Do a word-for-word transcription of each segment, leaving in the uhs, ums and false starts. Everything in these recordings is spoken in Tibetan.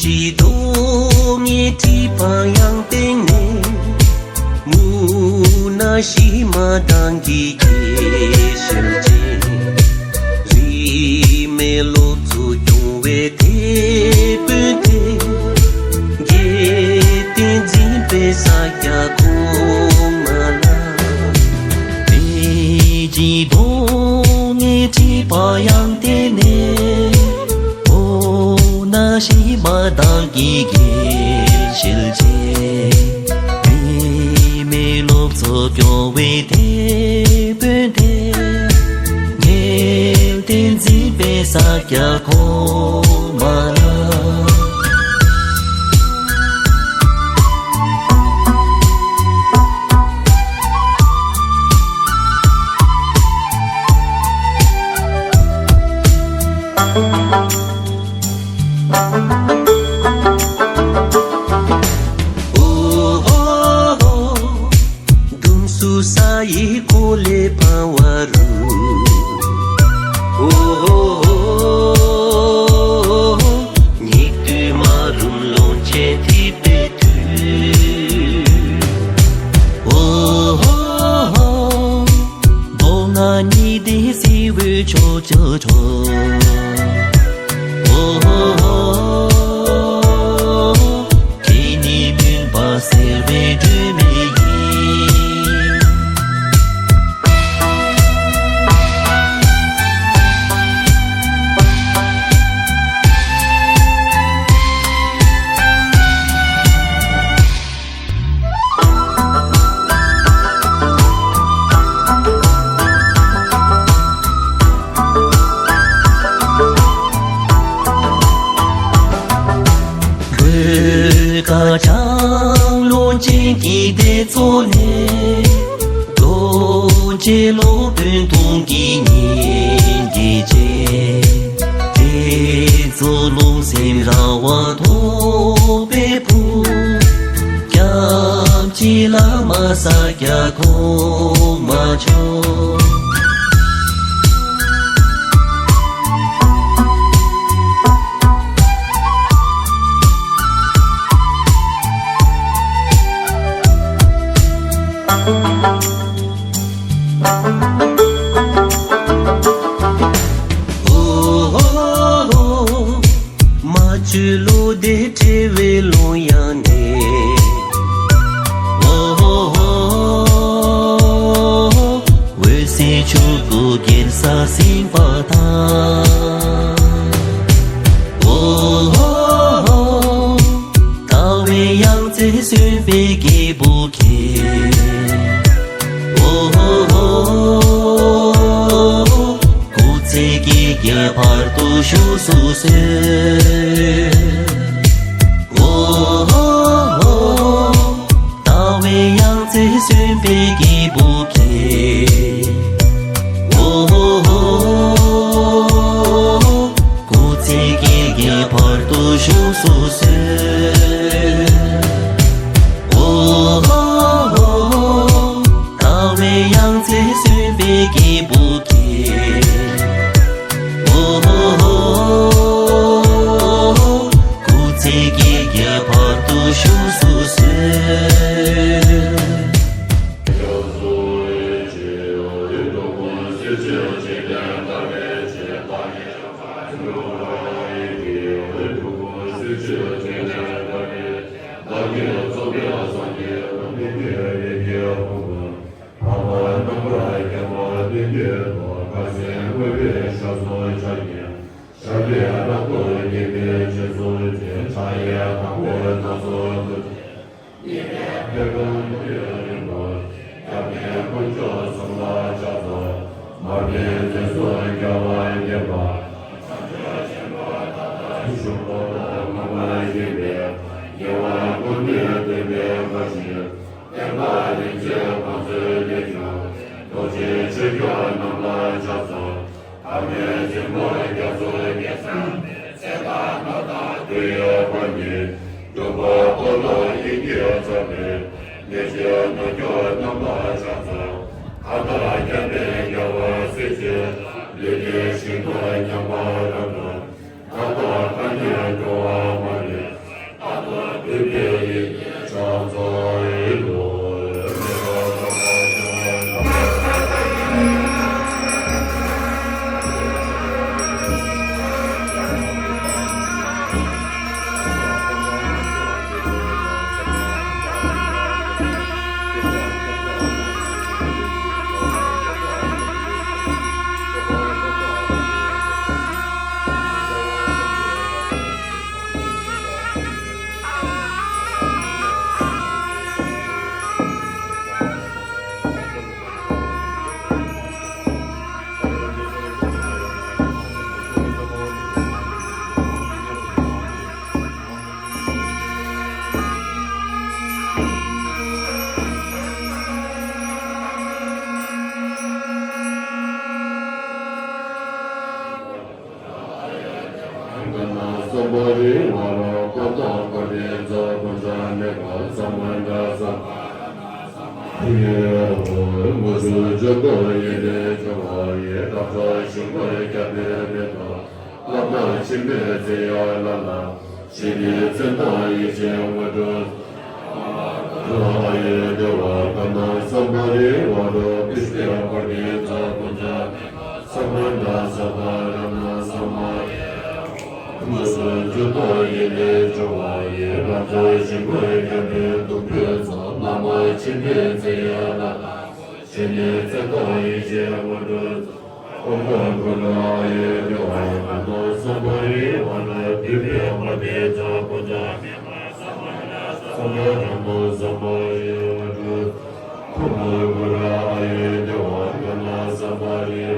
ཅི་དོ་ངས་བྲིས་པ་ཡང་བསྟན་ནས། མུ་ན་ཤི་མ་དང་གི་དགེ་བཤེས་ཅན། རིས་མེད་སློབ་གཙོ་སྐྱོང་བའི་དེད་དཔོན་དེ། དགེ་ལྡན་འཛིན་པའི་ས་སྐྱ་གོང་མ་ལ། དེ་ཅི་དོ་ངས་བྲིས་པ་ཡང་བསྟན་ནས། འོ་ན་ཤི་མ་དང་གི་དགེ་བཤེས་ཅན། རིས་མེད་སློབ་གཙོ་སྐྱོང་བའི་དེད་དཔོན་དེ། དགེ་ལྡན་འཛིན་པའི་ས་སྐྱ་གོང་མ་ལ། ཨོ་ཧོ་ཧོ། ལྡུམ་སུ་ས་ཡི་གོ་ལའི་ཕང་བ་རུ། ཨོ་ཧོ་ཧོ། ཉིག་ཏུ་མ་རུམ་ལོང་ཆེན་ཐིབས་པའི་དུས། ཨོ་ཧོ་ཧོ། མདོ་སྔགས་གཉིས་ལྡན་སྲིད་པའི་ཕྱོགས་བཅུ་འཕྲོ། ཨོ་ཧོ་ཧོ། དེ་ནི་མུན་པ་སེལ་བའི་སྒྲོན་མེ་ཡིན། བོད་ཀ་ཆང་ལོ་ཆེན་གྱི་སྡེ་ཚོགས་ནས། རྡོ་རྗེ་སློབ་དཔོན་དུང་གི་ཉིན་གྱི་རྗེ། དེ་ཚོ་རླུང་སེམས་ར་བ་ཐོག་པའི་བུ། སྐྱབས་རྗེ་བླ་མ་ས་སྐྱ་གོང་མ་མཆོག། ཨོ་ཧོ་ཧོ། མ་བཅོས་བློ་བདེ་བྲལ་བའི་ཀློང་ཡངས་ནས། ཨོ་ཧོ་ཧོ། འོད་གསལ་ཆོས་སྐུ་རྒྱལ་ས་ཟིན་པ་དང་། ཨོ་ཧོ་ཧོ། ལྟ་བའི་ཡང་རྩེ་སོན་པའི་སྐྱེས་བུ་ཁྱེད། ཨོ་ཧོ་ཧོ། སྐུ་ཚེ་ཀྱི་རྒྱལ་བར་དུ་བཞུགས་སུ་གསོལ། ཨོ་ཧོ་ཧོ། ལྟ་བའི་ཡང་རྩེ་སོན་པའི་སྐྱེས་བུ་ཁྱེད། ཨོ་ཧོ་ཧོ། སྐུ་ཚེ་ཀྱི་རྒྱལ་བར་དུ་བཞུགས་སུ་གསོལ། ཨོ་ཧོ་ཧོ། ལྟ་བའི་ཡང་རྩེ་སོན་པའི་སྐྱེས་བུ་ཁྱེད། ཨོ་ཧོ་ཧོ། སྐུ་ཚེ་ཀྱི་རྒྱལ་བར་དུ་བཞུགས་སུ་གསོལ། དང་པ་ཏི་ཙ་པུ་ཙ་མི་ཀ་ས་མ་ན་ས་མ་ཡེ་ཧོ། དངོས་གྲུབ་འཇོམས་པ་ཡེ་ནས་འབྱུང་བ་ཡི། རབ་འབྱམས་ཞིང་པའི་རྒྱལ་པོའི་མེ་ཏོག་བླ་མ་མཆིས་མའི་ཚེ་ཡང་ལ་ལ། ཞི་གནས་མཚན་དང་ཡེ་ཤེས་དངོས་གྲུབ། ཨ་ཡེ་དེ་བ་ཀ་ན་ས་མ་རི་ཝ་ར་བི་ཤ་པ་ཏི་ཙ་པུ་ཙ་ས་མ་ན་ས་པ་ར་ན་ས་མ་ཡེ། དངོས་གྲུབ་འཇོམས་པ་ཡེ་ནས་འབྱུང་བ་ཡི། རབ་འབྱམས་ཞིང་པའི་རྒྱལ་པོའི་གདུང་རྒྱུད་ཚོགས། བླ་མ་མཆིས་མའི་ཚེ་ཡང་ལ་ལ། ཞི་གནས་མཚན་དང་ཡེ་ཤེས་དངོས་གྲུབ། ཨོཾ་ཀུ་རུ་ཨ་ཡེ་དེ་བ་ཀ་ན་ས་མ་རི་ཝ་ར་བི་ཤ་པ་ཏི་ཙ་པུ་ཙ་ས་མ་ར་ན་ས་མ་ཡེ་དངོས་གྲུབ། ཨོཾ་ཀུ་རུ་ཨ་ཡེ་དེ་བ་ཀ་ན་ས་མ་རི།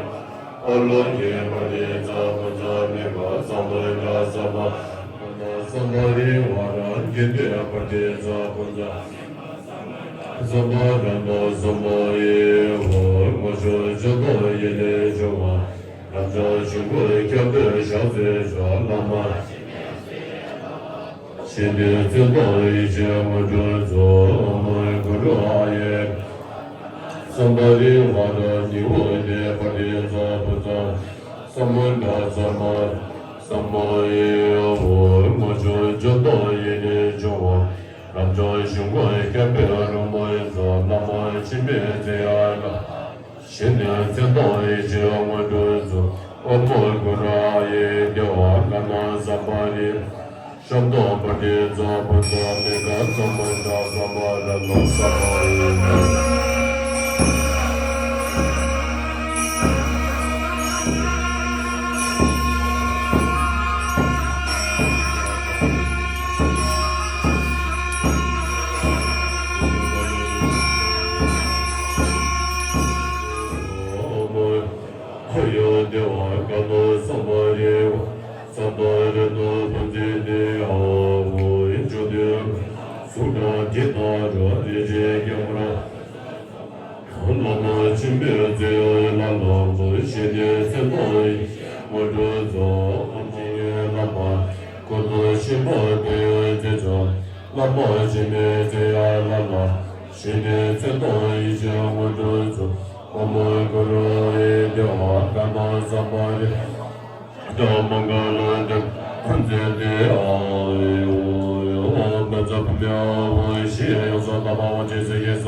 ཨོ་ལོ་ཀེ་པ་ཏི་ཙ་པུ་ཙ་མི་ཀ་ས་མ་ན་ས་མ་ན་ས་མ་རི་ཝ་ར་དགེ་འདུན་པ་ཏི་ཙ་པུ་ཙ་ས་མ་ར་ན་ས་མ་ཡེ་ཧོ། དངོས་གྲུབ་འཇོམས་པ་ཡེ་ནས་འབྱུང་བ། རབ་འབྱམས་ཞིང་པའི་རྒྱལ་པོའི་ཞབས་སུ་འཇུག། བླ་མ་མཆིས་མའི་ཚེ་ཡང་ལ་ལ། ཞི་གནས་མཚན་དང་ཡེ་ཤེས་དངོས་གྲུབ་ཚོགས། ཨོཾ་ཀུ་རུ་ཨ་ཡེ་ས་མ་རི་ཝ་ར་ནི་ཝ་ནེ་པ་ཏི་ཙ་པུ་ཙ་ས་མ་ན་ས་མ་ས་མ་ཡེ་ཧོ། དངོས་གྲུབ་འཇོམས་པ་ཡེ་ནས་འབྱུང་བ། རབ་འབྱམས་ཞིང་པའི་རྒྱལ་པོའི་རོལ་མོའི་ཚོགས། བླ་མ་མཆིས་མའི་ཚེ་ཡང་ལ་ལ། ཞི་གནས་མཚན་དང་ཡེ་ཤེས་དངོས་གྲུབ་ཚོགས། ཨོཾ་ཀུ་རུ་ཨ་ཡེ་དེ་བ་ཀ་ན་ས་མ་རི། ཤམ་དང་པ་ཏི་ཙ་པུ་ཙ་མི་ཀ་ས་མ་ན་ས་མ་ར་ན་ས་མ་ཡེ། ཨ་ཡ་དེ་བ་ཀ་ན་ས་མ་རི་ཝ་ས་མ་ར་ན་བྷ་ཛེ་ཏེ་ཨ་ཧོ། ཡེ་མཆོད་རྟེན་གཟུགས་དང་དྲི་དང་རོ། རིན་ཆེན་སྐྱེམས་རོ། བླ་མ་མཆིས་མའི་ཚེ་ཡང་ལ་ལ། ཞི་གནས་མཚན་དང་ཡེ་ཤེས་དངོས་གྲུབ་ཚོགས། ཨོཾ་ཨ་ཡེ་བླ་མ་ཀུན་ཏུ་གཤེགས་པ་དེ་ཡང་མཛད་བྱ། བླ་མ་མཆིས་མའི་ཚེ་ཡང་ལ་ལ། ཞི་གནས་མཚན་དང་ཡེ་ཤེས་དངོས་གྲུབ་ཚོགས། ཨོཾ་ཨ་ཀུ་རུ་ཨ་ཡེ་དེ་བ་ཀ་ན་ས་མ་རི་ཏ་མ་ག་ལ་ཏ་ཁོ་ཛེ་ཏེ་ཨ་ཡོ་ཡོ་ཨ་བ་ཛ་བྷ་མེ་ཨ་བ་ཤི་ཡ་ཡོ་ས་ཏ་བ་བ་ཅེ་ས་ཡེ་ས་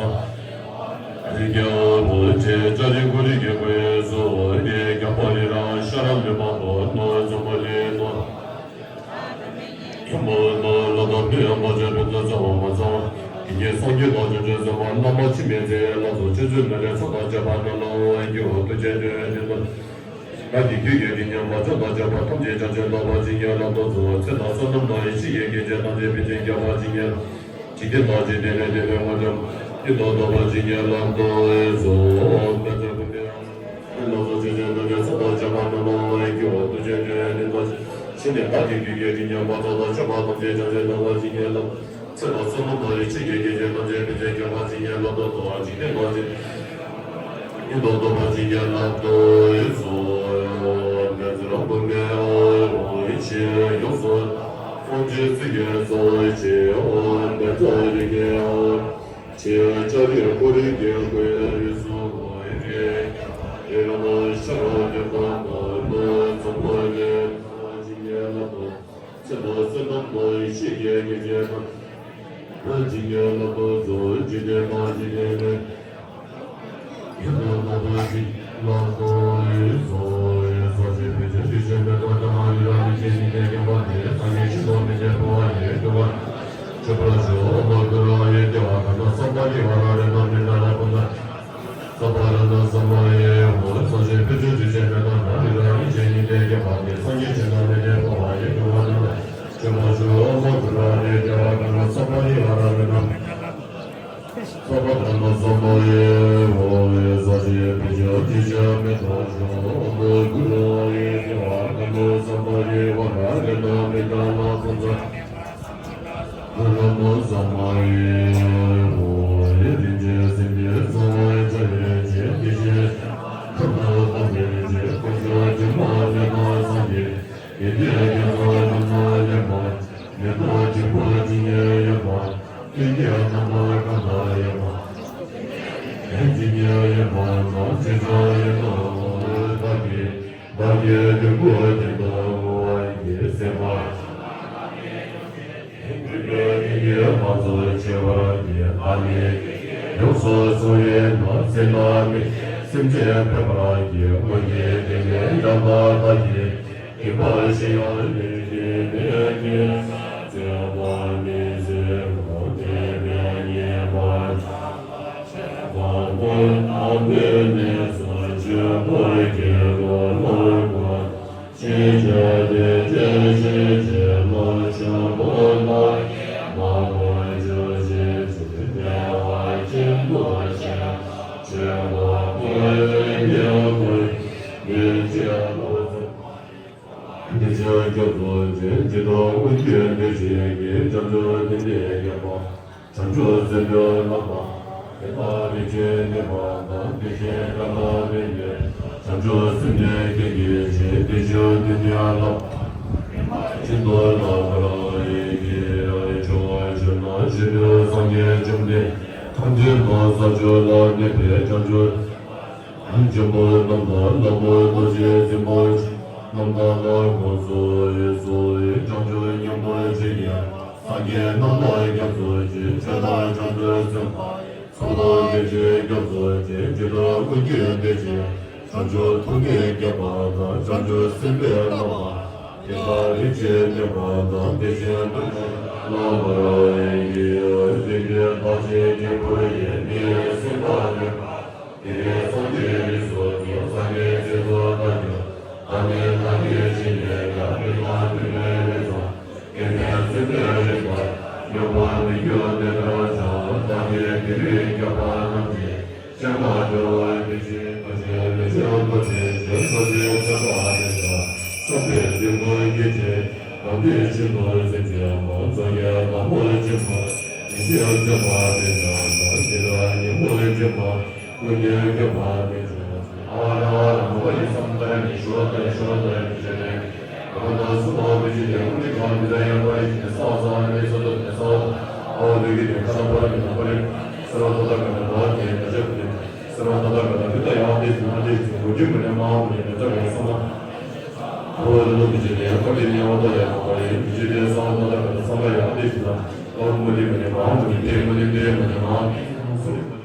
རི་ཀེ་ཨ་བ་ཅེ་ཅ་རི་ཀུ་རི་ཀེ་ཀུ་ཡེ་སོ་ཡེ་ཀ་པ་རི་ར་ཤ་ར་མེ་མ་ཏོ་ནོ་ཛོ་མ་ལེ་ནོ། ཁྱི་མོ་ནོ་ལ་དྭགས་མི་ཡང་མ་བྱས་པའི་ཏུ་ཚ་བ་མ་ཚ་བ། དེ་ཉིད་སངས་རྒྱས་དང་བྱང་ཆུབ་སེམས་དཔའ་བླ་མ་འཆི་མེད་ཚེ་ལ་སོགས་ཆོས་ཚུལ་མི་འདྲ་ཚོགས་དང་བཅས་པ་རྣམས་ལ་འོ་ཨེ་སྐྱེ་བོ་ཐུགས་རྗེ་སྟོན་ནས་ནོ། ད་དེ་དུས་ཀྱི་དེ་ཉིད་མ་བྱོན་དང་བཅས་པ་ཐམས་ཅད་བྱང་ཆུབ་ཐོབ་པར་བྱིན་གྱིས་བརླབ་ཏུ་གསོལ། ཚེ་དང་བསོད་ནམས་དང་ཡེ་ཤེས་ཀྱི་སྐྱེ་མཆེད་ཐམས་ཅད་ཕན་ཕྱིར་ཁྱབ་པར་བྱིན་གྱིས་བརླབ། འཇིག་རྟེན་དང་འཇིག་རྟེན་ལས་འདས་པའི་དངོས་གྲུབ་ཡིད་དུ་འོང་བར་བྱིན་གྱིས་བརླབ་ཏུ་གསོལ། ལ་སོགས་ཆོས་ཅན་ཐམས་ཅད་ཚོགས་དང་བཅས་པ་རྣམས་ལ་འོ་ཨེ་སྐྱེ་བོ་ཐུགས་རྗེ་སྟོན་ནས་ནོ། ཞི་གནས་ད་དེ་དུས་ཀྱི་དེ་ཉིད་མ་ཚོགས་དང་བཅས་པ་ཐམས་ཅད་བྱང་ཆུབ་ཐོབ་པར་བྱིན་གྱིས་བརླབ། ཚེ་དང་བསོད་ནམས་དང་ཡེ་ཤེས་ཀྱི་སྐྱེ་མཆེད་ཐམས་ཅད་ཕན་ཕྱིར་ཁྱབ་པར་བྱིན་གྱིས་བརླབ་ཏུ་གསོལ། འཇིག་རྟེན་དང་འཇིག་རྟེན་ཡིད་དུ་འོང་བར་བྱིན་གྱིས་བརླབ་ཏུ་གསོལ། བཛྲ་བྷཱུ་མི་ཨོ་ཡེ་ཤེས་ཡོངས་སུ་དབང་ཕྱུག་ཚིག་གི་རྩ་བ་ཡེ་ཤེས་ཨོ་བཛྲ་རིགས་ཀྱི་ཨོ་ཆེ་ལྕགས་རི་ཀོ་རི་གི་གོས་རིགས་སུ་ཨོ་ཡེ་རེ་ཡེ་ར་མ་ཤ་ར་དེ་པ་ན་ན་ཚོ་པ་ལེ་ན་ཅི་ཉེ་ལ་དོ། ཚེ་དང་བསོད་ནམས་དང་ཡེ་ཤེས་ཀྱི་སྐྱེ་མཆེད་དང་། ཇི་སྙེད་ལ་དོ་ཚོ་ཇི་སྙེད་དང་ཇི་སྙེད་ནས། ཡིད་དུ་འོང་བ་ཇི་ལ་དོ་ཡི་ཚོ་ཡི་ཚོ་ཇི་ཕི་ཇི་ཇི་ཞེས་མེད་པར་ཐ་མ་ཡི་ར་མི་ཇི་ནི་ཏེ་ཀེ་བ་ཏེ་ས་ཉི་ཤི་དོ་མི་ཇེ་པོ་བ་ཡི་ཏུ་བ་ཇི་པ་ཇོ་མ་ཀུ་ར་ཡི་ཏེ་བ་ཀ་ན་སམ་པ་ཏི་བ་ར་རེ་ན་མི་ན་ར་པུ་ན། ས་པ་ར་ན་ས་མ་ཡེ་ཧོ། ས་ཞེས་ཕི་ཇི་ཇི་ཞེས་མེད་པར་ན་རི་ར་རི་ཞེས་ཉི་ཏེ་ཀེ་བ་ཏེ་ས་ཉི་ཞེས་ན་མི་ཏེ་པོ་བ་ཡེ་ཏུ་བ་ཏུ་ན་ཇི་པ་ཇོ་མ་ཀུ་ར་ཡེ་ཏེ་བ་ཀ་ན་ས་པ་རི་བ་ར་རི་ན། ས་པ་ར་ན་ས་མ་ཡེ་ཧོ། ས་ཞེས་ཕི་ཇི་ཇི་ཞེས་མེད་པར་ཇོ་མ་ཀུ་ར་ཡེ་ཏེ་བ་ཀ་ན་ས་མ་ཡེ་བ་ར་རི་ན་མི་ཏ་ལ་པུ་ཛ། ཨ་ལ་མ་ས་མ་ཡེ་ཧོ། ཡེ་རིན་ཆེན་སེམས་ཅན་གསང་བའི་ཆ་ཡེ་ཆེ་དེ་བཞིན་ཁམས་དང་ཐམས་ཅད་རིན་ཆེན་ཀུན་ཁྱབ་དྲི་མ་ལས་མ་སངས་རྒྱས། དགེ་འདུན་གྱི་ཚོགས་རྣམས་ལ་ལེགས་པར་མེ་ཏོག་ཆུ་ ཀྱི་རྣམ་པར་གང་དག་ཡོད་པ། ཇི་སྙེད་ཡོད་པ་དང་ཇི་ཙམ་ཡོད་པའང་བདག་གིས་བདག་གི་སྡིག་པ་ཀུན་ཏུ་བསྔོ་བ་ཡིས་ཟད་པར་ཀུན་ཏུ་ཡི་གེ་མ་ཚོགས་བྱེད་པར་བགྱི། ཨ་ནི་ཡོངས་སུ་བཟུང་བས་ན་ཚེ་འདས་མི་སེམས་ཅན་ཕན་པར་བགྱི། སྔོན་གྱི་སྡིག་པའི་ཡང་དག་བདག་གིས་སྡིག་པ་ཤེས་ཡང་ལས་ཀྱི་ནད་ཀྱིས་ཚེ་དཔག་མི་བྱེད་ལོ། དེ་ནས་ཉེས་པ་དང་པོ་དང་པོའི་གནས་སུ་སྤྱོད་པ་གི་ལོ་ལོར་གོ། ཅི་བྱ་དེ་བྱ་ཞེས་བྱ་བ་ཆེན་པོ་དང་མང་པོ་བྱ་ཞེས་བྱ་བ་ཆེན་པོ་ཞེས་བྱ་བ་པོའི་ཉེས་པ་ཉེས་བྱ་ལོ། བདེ་ཆེན་སྐྱབས་སུ་མཆི། ཇི་ལྟར་སྔོན་གྱི་བདེ་ཆེན་གྱི་བྱང་ཆུབ་སེམས་དཔའི་སྐྱེ་བོ་བྱང་ཆུབ་སེམས་དཔའི་བསླབ་པ། དེ་ལྟར་རིན་ཆེན་གནས་པ་དང་། དེ་བཞིན་བཀའ་དང་པོའི་བྱང་ཆུབ་སེམས་དཔའི་སྐྱེ་བོའི་ཆེས་བདེ་ཆེན་དེ་ཉིད་བསླབ་པ། ཤིན་ཏུ་རྣམ་པར་རིགས་ཀྱི་ཆོས་ཞུ་ན། གཞོན་ནུ་སངས་རྒྱས་བཅོམ་ལྡན་ཐམས་ཅད་དང་ས་བཅུ་ལ་གནས་པའི་བྱང་ཆུབ་ཆེན་པོ་རྣམ་དག་ལྷ་མོ་རྡོ་རྗེ་འཛིན་པ་ཆེ་རྣམ་དག་ལ་དགོངས་སུ་གསོལ། བྱང་ཆུབ་སྙིང་པོར་བྱེད་ཀྱི་སངས་རྒྱས་རྣམས་ལ་སྐྱབས་སུ་མཆི། ཆོས་དང་བྱང་ཆུབ་སེམས་དཔའ་ཚོགས་དང་བདེ་ཆེན་སྐྱབས་སུ་མཆི། ཇི་ལྟར་སྔོན་གྱི་བདེ་ཆེན་བྱང་ཆུབ་ཐོབ་པའི་སྐྱེ་བོ་དང་། བྱང་ཆུབ་སེམས་དཔའི་བསླབ་པ། དེ་ལྟར་རིན་ཆེན་གནས་པ་དང་། དེ་བཞིན་དུ་རྣམ་པར་རིགས་ཀྱི་བདེ་ཆེན་བདག་ཆེན་ཆེན་པོ་ཡི་ནི་སེམས་དཔའ་ཉེར་དེ་སངས་རྒྱས་རིགས་སུ་འཛིན། སངས་རྒྱས་སྲས་སུ་བདག་ཀྱང་། ཨ་ནི་བདག་གིས་ཇི་སྙེད་ཀྱང་། མི་ལ་མི་ལས་མི་འཚམས། སྐལ་ལྡན་སེམས་དཔའི་རིགས་པ། མྱོང་བ་མི་འགྱུར་དེ་ལྟར་བྱ། བདག་གིས་དེ་རིང་མགྱོགས་པ་རྣམས་ཀྱི་སེམས་པ་སྐྱོ་བ་ཡི་ཕྱིར། རྡོ་རྗེ་ལས་བྱུང་རྡོ་རྗེ་ཆེན། རྡོ་རྗེ་སེམས་དཔའ་དེ་དག་སོགས་པའི་སྡིག་པ་ཡི་ཕྱིར། དམ་པའི་ཆོས་རྣམས་སེམས་ཅན་མ། སངས་རྒྱས་དང་པོ་ཆེན་པོ། ཡེ་ཤེས་སེམས་དཔའ་དེ་དག་དང་། དེ་དག་ཉིན་མོར་བྱེད་པ། ཀུན་ནས་དགེ་བ་མི་བྱེད། ཨ་ཝ་ར་ཝ་ར་མ་པ་ཡི་སམ་ཀ་ར་ནི་ཤུ་བ་ཏ་ཡི་ཤུ་བ་ཏ་ཡི་མི་བྱེད་ནས། ཨ་ཝ་ཏ་སུ་མ་བ་མི་བྱེད་ཡ་ཀུ་ནི་གང་མི་ཟ་ཡ་པ་ཡི་ནི་ས་ས་ནི་ས་ཏོ་ནི་ས་ཨ་ཝ་ཏ་གི་ནི་ཁ་ཏ་པ་ར་ནི་ན་པ་རི་སར་བ་ཏ་ཏ་ཀ་ཏ་ན་བ་ཏེ་ན་ཅ་ཀུ་ནི་སར་བ་ཏ་ཏ་ཀ་ཏ་ཏི་ཏ་ཡ་ཏེ་ཏི་ན་ཏེ་ཏི་མུ་ཏི་མུ་ནི་མ་མུ་ནི་ནི་ཏ་ཀ་ཡ་ས་མ། ཨ་ཝ་ཏ་ལོ་མི་བྱེད་ཡ་ཀ་ཏེ་ནི་ཨ་ཝ་ཏ་ཡ་ཀ་པ་ཡི་མི་བྱེད་ཏེ་ས་ཝ་ཏ་ཏ་ཀ་ཏ་ས་མ་ཡ་ཏེ་ཏི་ན་ཨ་ཝ་མུ་ནི་མུ་ནི་མ་མུ་ནི་ཏེ་མུ་ནི་ཏེ་མུ་ནི་མ།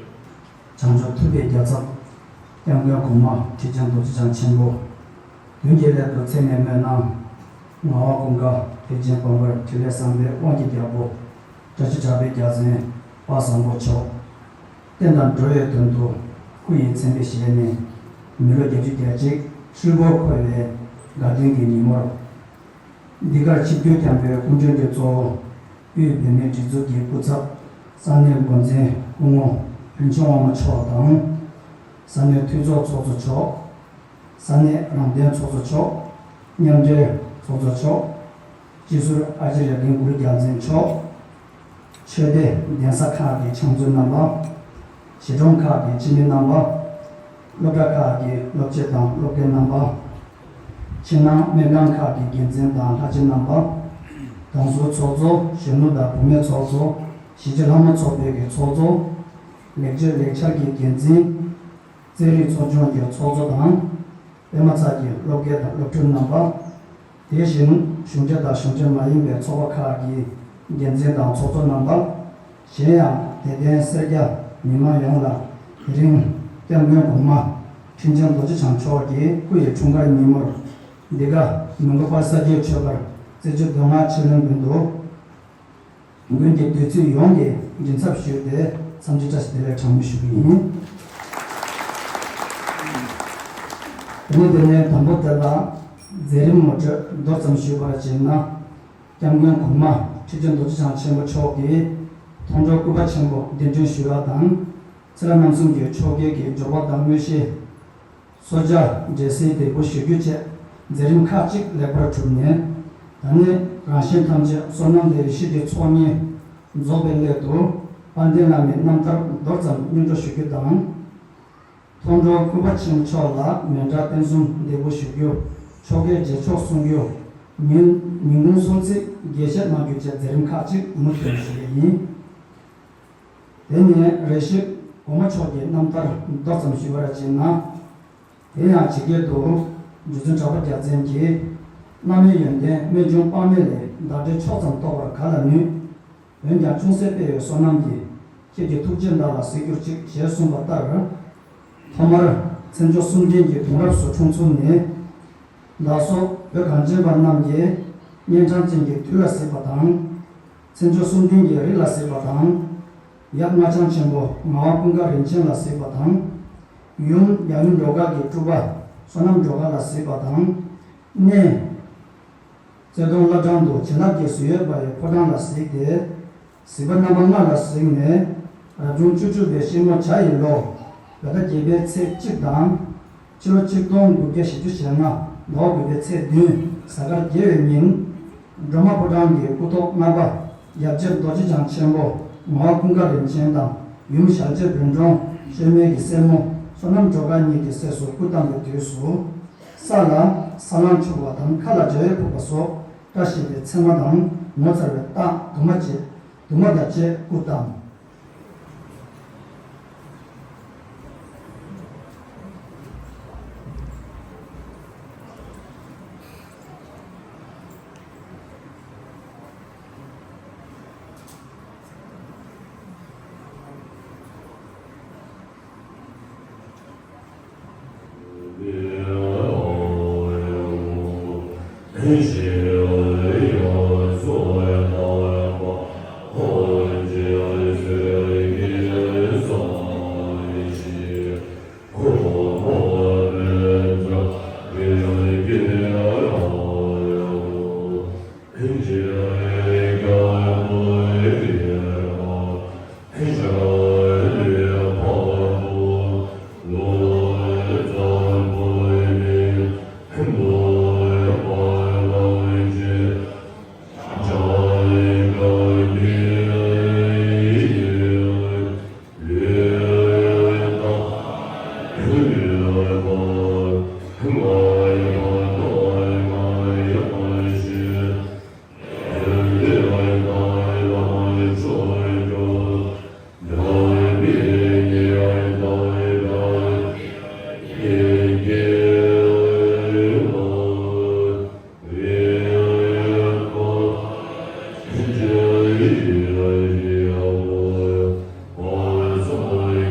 བྱང་ཆུབ་ཐུབ་པའི་རྒྱལ་ཚབ། སྐྱབས་མགོན་གོང་མ་ཁྲི་ཆེན་རྡོ་རྗེ་འཆང་ཆེན་པོ། མདུན་གྱི་སླད་དུ་མཚན་ནས་སྨོན་ན། ངག་དབང་ཀུན་དགའ་ཐེག་ཆེན་དགོངས་པར་ཕྲིན་ལས་བཟང་པོའི་དབང་གི་རྒྱལ་པོ། བཀྲ་ཤིས་གྲགས་པའི་རྒྱལ་མཚན་དཔལ་བཟང་པོ་མཆོག་བསྟན་དང་འགྲོ་བའི་དོན་དུ་སྐུ་ཡི་མཚན་དཔེ་བཞེས་ནས། མི་ལོ་བརྒྱད་ཅུ་གྱ་གཅིག་ཧྲིལ་པོར་འཁོར་བའི་དགའ་སྟོན་གྱི་ཉིན་མོར། འདི་གར་ཆིབས་བསྒྱུར་བསྐྱངས་པའི་སྐུ་མགྲོན་གྱི་གཙོ་བོ། དབུས་བོད་མིའི་སྒྲིག་འཛུགས་ཀྱི་སྐུ་ཚབ། ས་གནས་འགོ་འཛིན་སྐུ་ངོ་རིན་ཆེན་དབང་མོ་མཆོག་དང་། ས་གནས་འཐུས་ཚོགས་ཚོགས་གཙོ་མཆོག་ས་གནས་རང་བདེན་ཚོགས་གཙོ་མཆོག་མཉམ་འབྲེལ་ཚོགས་གཙོ་མཆོག་སྤྱི་ཟུར་ཨ་ཅཱརྱ་རྒན་གུ་རུ་རྒྱལ་མཚན་མཆོག་ཆོས་སྡེ་གདན་ས་ཁག་གི་ཕྱག་མཛོད་རྣམ་པ། གཞིས་གྲོང་ཁག་གི་སྤྱི་མི་རྣམ་པ། སློབ་གྲྭ་ཁག་གི་སློབ་སྤྱི་དང་སློབ་དགེ་རྣམ་པ། ཕྱི་ནང་སྨན་ཁང་ཁག་གི་འགན་འཛིན་དང་ལྷ་སྤྱི་རྣམ་པ། གདོང་ཟུར་ཚོགས་གཙོ། གཞོན་ནུ་དང་བུད་མེད་ཚོགས་གཙོ། གཞིས་བྱེས་ལྷ་མོ་ཚོགས་པའི་གི་ཚོགས་གཙོ། ལེགས་བཅོས་ལེགས་འཆར་གྱི་འགན་འཛིན། རྩེད་རིགས་ཚོགས་ཆུང་གི་ཚོགས་གཙོ་དང་། པད་མ་ཚལ་གྱི་སློབ་དགེ་དང་སློབ་ཕྲུག་རྣམ་པ། དེ་བཞིན་གཞུང་འབྲེལ་དང་གཞུང་འབྲེལ་མ་ཡིན་པའི་ཚོགས་པ་ཁག་གི་འགན་འཛིན་དང་ཚོགས་གཙོ་རྣམ་པ། གཞན་ཡང་དད་ལྡན་སེར་སྐྱ་མི་མང་ཡོངས་ལ། དེ་རིང་སྐྱབས་མགོན་གོང་མ་ཁྲི་ཆེན་རྡོ་རྗེ་འཆང་མཆོག་གི་སྐུ་ཡི་འཁྲུངས་སྐར་ཉིན་མོར། འདི་ག་མོན་གྷོ་པ་སངས་རྒྱས་ཆོས་དཔལ་རྩེ་ཆུ་མདོ་སྔགས་ཆོས་གླིང་དགོན་དུ། དགོན་གྱི་དུས་ཚོད་ཡོངས་ཀྱི་མགྲིན་ཚབ་ཞུས་ཏེ་འཚམས་འདྲི་བཀྲ་ཤིས་བདེ་ལེགས་གྲངས་མེད་ཞུ་གི་ཡིན། དེ་ནས་དེ་ནས་དང་པོ་དེ་ལ་མཛད་རིམ་ངོ་སྤྲོད་མདོ་ཙམ་ཞུས་པར་བྱས་ན། སྐྱབས་མགོན་གོང་མ་ཁྲི་ཆེན་རྡོ་རྗེ་འཆང་ཆེན་པོ་མཆོག་གིས་མཐོང་གྲོལ་སྐུད་པ་ཆེན་པོ་གདན་འདྲེན་ཞུ་བ་དང་། ཚེ་རབས་རྣམ་གསུམ་གྱི་ཆོ་གའི་གི་འབྱོར་པ་དང་མངོན་ཤེས། གསོལ་ཇ་འབྲས་སིལ་འདེགས་འབུལ་ཞུ་རྒྱུ་བཅས་མཛད་རིམ་ཁག་ཅིག་ལེགས་པར་གྲུབ་ནས། ད་ནི་རང་གཞན་ཐམས་ཅད་བསོད་ནམས་དང་ཡེ་ཤེས་ཀྱི་ཚོགས་གཉིས་རྫོགས་པའི་སླད་དུ། དཔལ་ལྡན་བླ་མའི་རྣམ་ཐར་མདོར་ཙམ་སྙན་སྒྲོན་ཞུ་རྒྱུ་དང་། མཐོང་གྲོལ་སྐུད་པ་ཆེན་མཆོག་ལ་མཎྜལ་རྟེན་གསུམ་འདེགས་འབུལ་ཞུ་རྒྱུ། ཆོ་གའི་རྗེས་ཆོག་གསུང་རྒྱུ། ཉིན་ཉིན་གུང་གསུང་ཚིག་རྒྱས་བཤད་གནང་རྒྱུ་བཅས་མཛད་རིམ་ཁག་ཅིག་མུ་མཐུད་ཞུ་གི་ཡིན། དེ་ནས་རེ་ཞིག་གོང་མ་མཆོག་གི་རྣམ་ཐར་མདོ་ཙམ་ཞུ་བར་བྱེད་ན། དེ་ཡང་ཇི་སྐད་དུ། རྗེ་བཙུན་གྲགས་པ་རྒྱལ་མཚན་གྱིས། བླ་མའི་ཡོན་ཏན་རྨད་བྱུང་དཔག་མེད་ལས། བདག་འདྲའི་མཆོག་ཙམ་རྟོགས་པར་ག་ལ་ནུས། འོན་ཀྱང་ཅུང་ཟད་དཔེ་ཡོད་བསོད་ནམས་ཀྱིས། ཁྱེད་ཀྱི་ཐུགས་རྗེས་བདག་ལ་གཟིགས་གྱུར་ཅིག་ཞེས་གསུངས་པ་ལྟར། ཐོག་མར་མཚན་བཅོ་གསུམ་ལྡན་གྱི་གདུང་རབས་སུ་འཁྲུངས་ཚུལ་ནི། བདག་སོགས་བོད་གངས་ཅན་པ་རྣམས་ཀྱིས་གཉན་འཕྲང་ཅན་གྱི་དུས་ལ་གཟིགས་པ་དང་། མཚན་བཅོ་གསུམ་ལྡན་གྱི་རི་ལ་གཟིགས་པ་དང་། ཡབ་སྔགས་འཆང་ཆེན་པོ་ངག་དབང་ཀུན་དགའ་རིན་ཆེན་ལ་གཟིགས་པ་དང་། ཡུམ་ཡབ་ཡུམ་སྒྲོལ་དཀར་གྱི་སྤྲུལ་པ་བསོད་ནམས་སྒྲོལ་དཀར་ལ་གཟིགས་པ་དང་། གནས། རྩེ་གདོང་བླ་བྲང་དུ་བྱིན་རླབས་རྒྱས་སུ་ཡོད་པ་ཡི་ཕོ་བྲང་ལ་གཟིགས་ཏེ། གཟིགས་པ་རྣམ་པ་ལྔ་ལ་གཟིགས་ནས། རབ་བྱུང་བཅུ་དྲུག་པའི་ཤིང་མོ་བྱ་ཡི་ལོ། བོད་ཟླ་བརྒྱད་པའི་ཚེས་གཅིག་དང་། ཕྱི་ལོ་ཆིག་སྟོང་དགུ་བརྒྱ་བཞི་བཅུ་ཞེ་ལྔ་ཟླ་བ་དགུ་པའི་ཚེས་བདུན་གཟའ་སྐར་རྒྱལ་བའི་ཉིན། སྒྲོལ་མ་ཕོ་བྲང་གི་སྐུ་ཐོག་ལྔ་པ་ཡབ་རྗེ་རྡོ་རྗེ་འཆང་ཆེན་པོ་ངག་དབང་ཀུན་དགའ་རིན་ཆེན་དང་ཡུམ་ཞལ་རྗེ་བོན་འབྲོང་ཤོད་མེད་ཀྱི་སྲས་མོ་བསོད་ནམས་སྒྲོལ་དཀར་གཉིས་ཀྱི་སྲས་སུ་སྐུ་བལྟམས་པའི་དུས་སུ། ས་ལ་ས་གླང་འཕྱུར་བ་དང་མཁའ་ལ་འཇའ་འོད་ཕོག་པ་སོགས་བཀྲ་ཤིས་པའི་མཚན་མ་དང་ངོ་མཚར་བའི་རྟགས་དུ་མ་བཅས་དུ་མ་དང་བཅས་སྐུ་བལྟམས།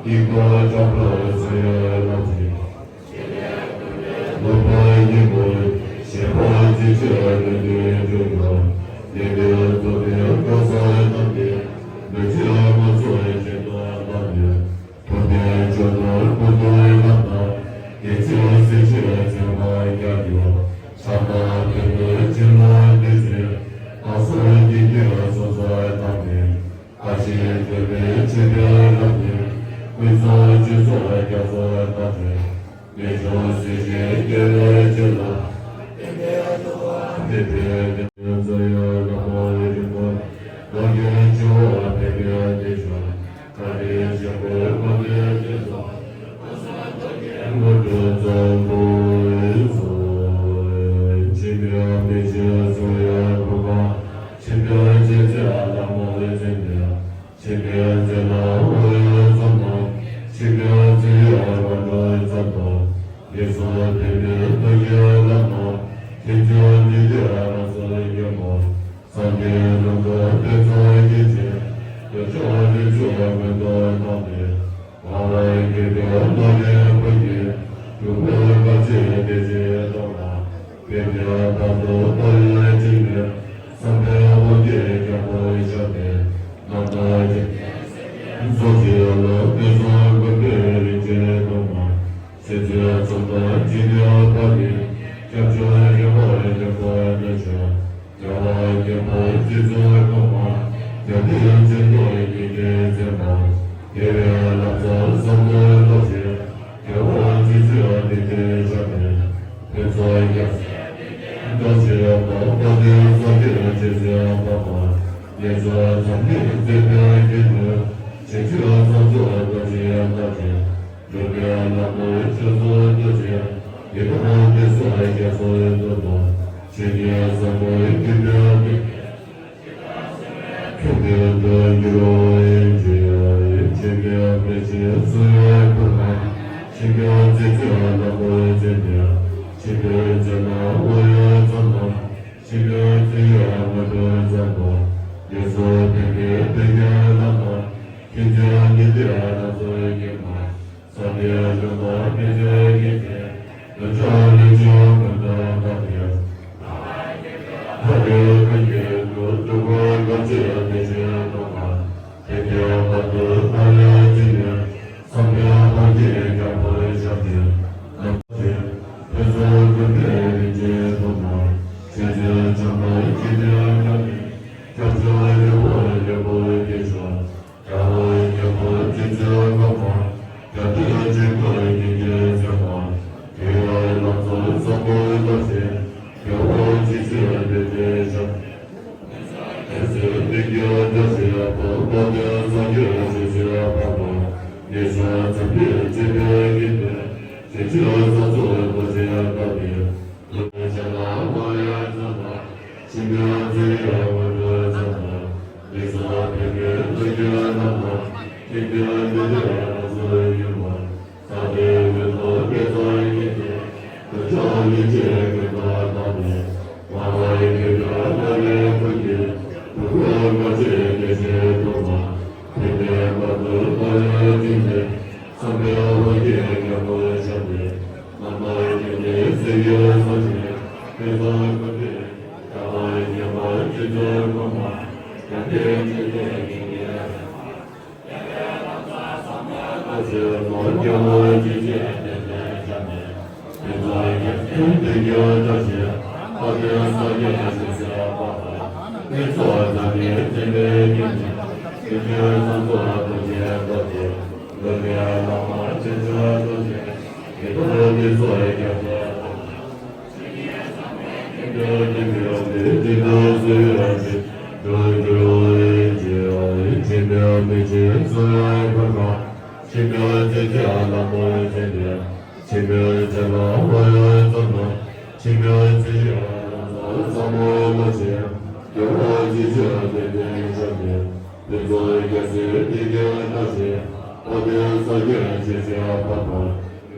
སྙིང་པོ་ཆོས་སྐུ་བསམ་ཡས་ལ་བརྩེ། ལོག་པའི་སྙིང་པོ་ཞེན་པ་ཅི་བྱེད་ལས་འདས་གྱུར་ཡང་། ཡེ་ནས་ཐོབ་པའི་གང་ཟག་རྣམས་ཀྱིས། ལུས་ཅན་ང་ཚོ་ཡི་སྤྱན་སྔར་བསྟིམས་ནས། ཐུབ་བསྟན་སྤྱོད་ལ་ཕན་ཐོགས་རྣམས་དང་། དགེ་ཚུལ་སྲིད་ཞིའི་ཚེ་དཔག་ཀྱང་། ཕྱག་ན་པདྨོ་ཅི་ལ་འདུད་ཅིང་། གང་སོགས་སྙིང་གའི་ཚོགས་རྫོགས་བསྟིམས་ནས། མཁའ་སྤྱོད་འགྲོ་བའི་མཆོད་པའི་རབ་ཏུ། ཀུན་བཟང་སྤྱི་གཙུག་རྒྱ་མཚོ་བསྟིམས་ནས། རྨད་བྱུང་སྲིད་ཞིའི་རྒྱལ་བའི་སྤྱན་ལ། བརྟན་པའི་ཐུགས་ཀྱི་ཚོགས་ཡང་ལྷ་མོ་རིང་པོ། རྡོ་རྗེ་ཆེན་པོ་འཕན་པའི་གདན་ས། མཁའ་ལྡིང་ཆེན་པོའི་དབུས་ན་བཞུགས་སོ། མངོན་མཐོ་ཚོམ་བུའི་ཚོགས། ཆེན་པོའི་མེ་ལྕེ་ཚོགས་ཡང་ཕུང་ཁམས། ཆེན་པོའི་སྤྱན་རས་ལྷ་མོ་བརྩེགས་ནས། ཆེན་པོའི་རྩེ་ལ་འོད་ཟེར་འཛུམ་མ། ཆེན་པོའི་ཚོགས་ཡང་སྔོན་འགྲོ་འཛུམ་མ། ལེགས་སོ་བསྟན་པའི་རྡོ་རྗེ་ལྷ་མོ། མཁྱེན་བརྩེ་ནུས་མཐུ་རང་གཟུགས་སྙིང་པོ། སངས་རྒྱས་ཀུན་འཁོར་དཔལ་རྩལ་གྱི་རྗེ། འདོད་ཆགས་ལས་བྱུང་མངོན་མཐོ་བསྟིམས་ནས། དབང་བསྐུར་བའི་སྣང་སྲིད་ཀུན་གྱི། སྒྲུབ་པ་གང་བྱེད་བདེ་ཆེན་སྟོབས་དང་། བོད་ཀྱི་བར་དུ་སྟོབས་ཡོན་སྤྲིན་མེད། བསམ་པའི་དབང་གིས་རྒྱལ་པོར་བཞེངས་ནས། རྣམ་དག་ཅིང་། ཚོགས་ཀྱི་ལྷ་དཔལ་བཟང་མགོན་པོས་རིན་ཆེན་གཏོར་མ། ཚེ་བཙུན་ཚོགས་དང་སྤྱི་དང་པ་ནི། སྐྱབས་བཅོལ་ཡུལ་འཁོར་རྒྱལ་པོ་འདི་ཕྱག་རྒྱལ་བ་དཀོན་མཆོག་རྗེ་བཙུན་གོང་མ། རྒྱལ་བསྟན་སྤྱི་དང་ཡོན་ཏན་མཛད་པ། རྒྱལ་བའི་བླ་མཚོ་ཟབ་མོའི་སྟོབས་ཀྱིས། རྒྱལ་བ་རྗེ་བཙུན་འདི་ནས་ཕྱག་ནས། ཕུན་ཚོགས་རྒྱལ་སྲས་བདེ་ཆེན་རྡོ་རྗེ་དཔལ་དཔལ་ལྡན་ས་སྐྱ་རྗེ་བཙུན་འཕགས་མ། ངེས་འབྱུང་འཛམ་གླིང་མཛེས་པའི་དགེ་འདུན། བྱང་ཆུབ་སེམས་མཚོ་རྡོ་རྗེ་རྣམ་རྒྱལ། འགྲོ་བའི་བླ་མ་ཆོས་སྐྱོང་རྡོ་རྗེ། ཡི་དམ་དགོངས་སུ་རྒྱ་མཚོའི་འདུན་པ། ཆོས་ཉིད་ཟབ་མོའི་མཐུ་དང་མཐུན་པའི། མཁྱེན་པའི་དོན་འགྱུར་བ་ཡིན་གྱི། ཆེན་པོའི་མེ་ལྕེ་ཚོགས་ཡང་ཕུང་ཁམས། ཆེན་པོའི་རྩེ་གཅིག་ལྷ་མོ་བརྩེགས་ནས། ཆེན་པོའི་རྩེ་ལ་འོད་ཟེར་འཛུམ་མ། ཆེན་པོའི་ཚོགས་ཡང་མངོན་མཐོ་འཛུམ་མ། ལེགས་སོ་བསྟན་པའི་རྡོ་རྗེ་ལྷ་མོ། མཁྱེན་བརྩེ་ནུས་མཐུ་རང་གཟུགས་སྙིང་པོ། སངས་རྒྱས་འོད་དཔག་མེད་མཛད་ཀྱི་རྗེ། འདོད་ཆགས་ལས་བྱུང་མངོན་མཐོ་སྟོབས་ཀྱིས། ཐར་པའི་ཁམས་ཀྱི་སྒོ་སྒྲུབ་པ་གང་བྱེད་བདེ་ཆེན་སྟོབས་དང་། དེ་ནས་བར་དུ་སྟོབས་ཡོན་སྤྲིན་མེད། བསམ་པའི་དབང་གིས་རྒྱལ་པོར་བཞེངས་ནས། ནམ་མཁའ་ཕུན་ཚོགས་མགོན་པོས་རིན་ཆེན་གཏོར་མ། ཆོས་སྲིད་འཆང་དང་སྤྱི་དང་ཡོན་ཏན། སྐྱབས་བཅོལ་ཡུལ་འཁོར་རྒྱལ་པོ་འདི་ཕྱག་རྒྱལ་བ་དཀོན་མཆོག་རྗེ་བཙུན་གོང་མ། རྒྱལ་བསྟན་སྤྱི་དང་ཡོན་ཏན་མཛད་པ། རྒྱལ་བའི་བླ་མཚོ་ཟབ་མོའི་སྟོབས་ཀྱིས། རྒྱལ་བ་རྗེ་བཙུན་འདི་ནས་ཕྱག་ནས། རྒྱལ་སྲས་བདེ་བརྒྱད་རྡོ་རྗེ་དཔལ། དཔལ་ལྡན་ས་སྐྱ་རྗེ་བཙུན་འཕགས་མ། ངེས་འབྱུང་འཛམ་གླིང་མཛེས་པའི་དགེ་འདུན། བྱང་ཆུབ་སེམས་མཚོ་རྡོ་རྗེ་འདི་ཕྱག་ནས། ཆེན་པོའི་ཚོགས་ཡང་མངོན་མཐོ་འཛུམ་མ། ལེགས་སོ་བསྟན་པའི་རྡོ་རྗེ་ལྷ་མོ། མཁྱེན་བརྩེ་ནུས་མཐུ་རང་གཟུགས་སྙིང་པོ། སངས་རྒྱས་ཀུན་འཁོར་དཔལ་རྩལ་གྱི་རྗེ། འདོད་ཆགས་ལས་བྱུང་མངོན་མཐོ་སྟོབས་ཀྱིས། དབང་བསྐུར་བའི་སྣང་སྲིད་ཀུན་གྱི། སྒྲུབ་པ་གང་བྱེད་བདེ་ཆེན་སྟོབས་དང་། དེ་ནས་བར་དུ་སྟོབས་ཡོན་སྤྲིན་མེད། བསམ་པའི་དབང་གིས་རྒྱལ་པོར་བཞེངས་ནས། རྣམ་དག་ཅིང་ནི་གསེར་གྱི་ཚོགས་ཀྱིས། ཕུན་ཚོགས་ཀུན་འདུས་རྒྱལ་བ་དགྱེས་པ་རྗེ་བཙུན་གོང་མ། རྒྱལ་བསྟན་སྤྱི་དང་ཡོན་ཏན་མཛད་པ། རྒྱལ་བའི་བླ་མཚོ་ཟབ་མོའི་སྟོབས་ཀྱིས། རྒྱལ་བ་རྗེ་བཙུན་འདི་ནས་ཕྱག་ནས། ཕུན་ཚོགས་རྒྱལ་ཕྲན་བདེ་བརྒྱད་རྡོ་རྗེ། དཔལ་ལྡན་ས་སྐྱ་རྗེ་བཙུན་འཕགས་མ། ཕུན་ཚོགས་འཛམ་གླིང་མཛེས་པའི་དགེ་འདུན། ཆོས་སྲིད་འཆང་ཚོགས་རྡོ་རྗེ་རྡོ་རྗེ། འགྲོ་བའི་བླ་མ་ཆོས་སྐྱོང་རྡོ་རྗེ། ཡི་དམ་དགོངས་སུ་རྒྱ་མཚོའི་འདུན་པ། ཆེན་པོའི་མེ་ལྕེ་ཚོགས་ཡང་ཕུང་ཁམས། ཆེན་པོའི་རྩེ་གཅིག་ལྷ་མོ་བརྩེགས་ནས། ཆེན་པོའི་རྩེ་ལ་འོད་ཟེར་འཛུམ་མ། ཆེན་པོའི་ཚོགས་ཡང་ཟབ་མོའི་སྟོབས་ཀྱིས། རྒྱལ་བ་རྗེ་བཙུན་འདི་ནས་ཕྱག་ནས། ཕུན་ཚོགས་རྒྱལ་སྲས་བདེ་བརྒྱད་རྡོ་རྗེ། དཔལ་ལྡན་ས་སྐྱ་རྗེ་བཙུན་འཕགས་མ།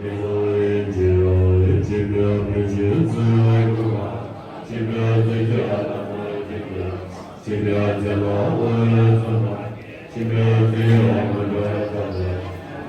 ངེས་འབྱུང་འཛིན་པའི་ཆེན་པོའི་མེ་ལྕེ་ཚོགས་ཡང་ཕུང་ཁམས། ཆེན་པོའི་ཚོགས་ཀྱི་ལྷ་མོ་བརྩེགས་ནས། ཆེན་པོའི་རྩེ་ལ་འོད་ཟེར་འཛུམ་མ། ཆེན་པོའི་ཚོགས་ཡང་མངོན་མཐོ་སྟོབས་ཀྱིས།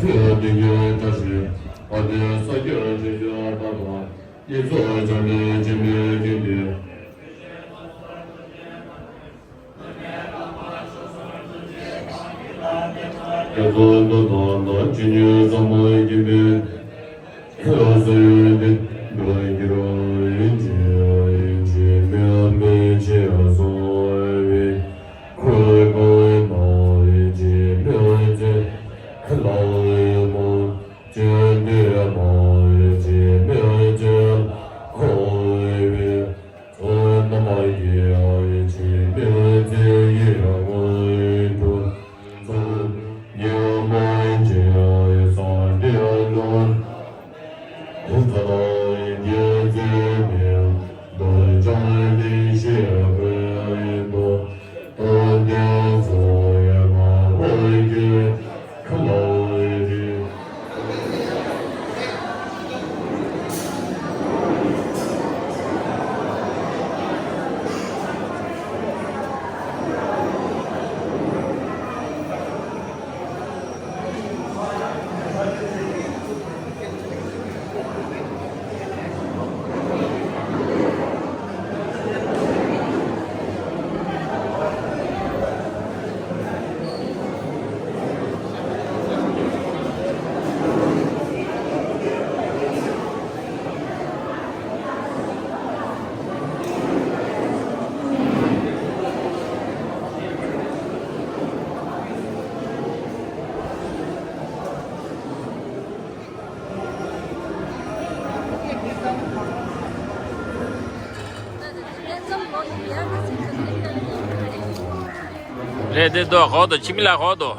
ཆོས་འདི་ཉིད་བཀྲ་ཤིས་པ་དེ་ས་སྐྱ་ཆོས་སྐྱོང་པ་དང་། ཡིད་སོགས་བྱང་ནས་འཆི་མེད་ཀྱི་དེ། རྒྱ་མཚོ་མདོ་དང་དང་ཇི་སྙེད་ཟབ་མོ་ཡི་དེ། ལ་སོགས་ཡོན་ཏན་འགྲོ་འགྱུར་ཡིན་གྱི་ཡིན་གྱི་མི་མི་ཆེ་སོང་བའི་ཁུར་གང་ཡིན་ནའི་ཇི་མི་ཇི་ལའང་མ་ཇི་འདི་མ་ཇི་མི་ཇི་ཁོ་བའི་ཚོ་ན་མ་ཡི་ཇི་མི་ཇི་ཡི་ངོ་དུ་ཚོ་ཉི་མ་ཇི་ཡི་སང་འདི་ལོ། རེད་དེ་དོ་ཧོ་དོ་ཆི་མི་ལ་ཧོ་དོ།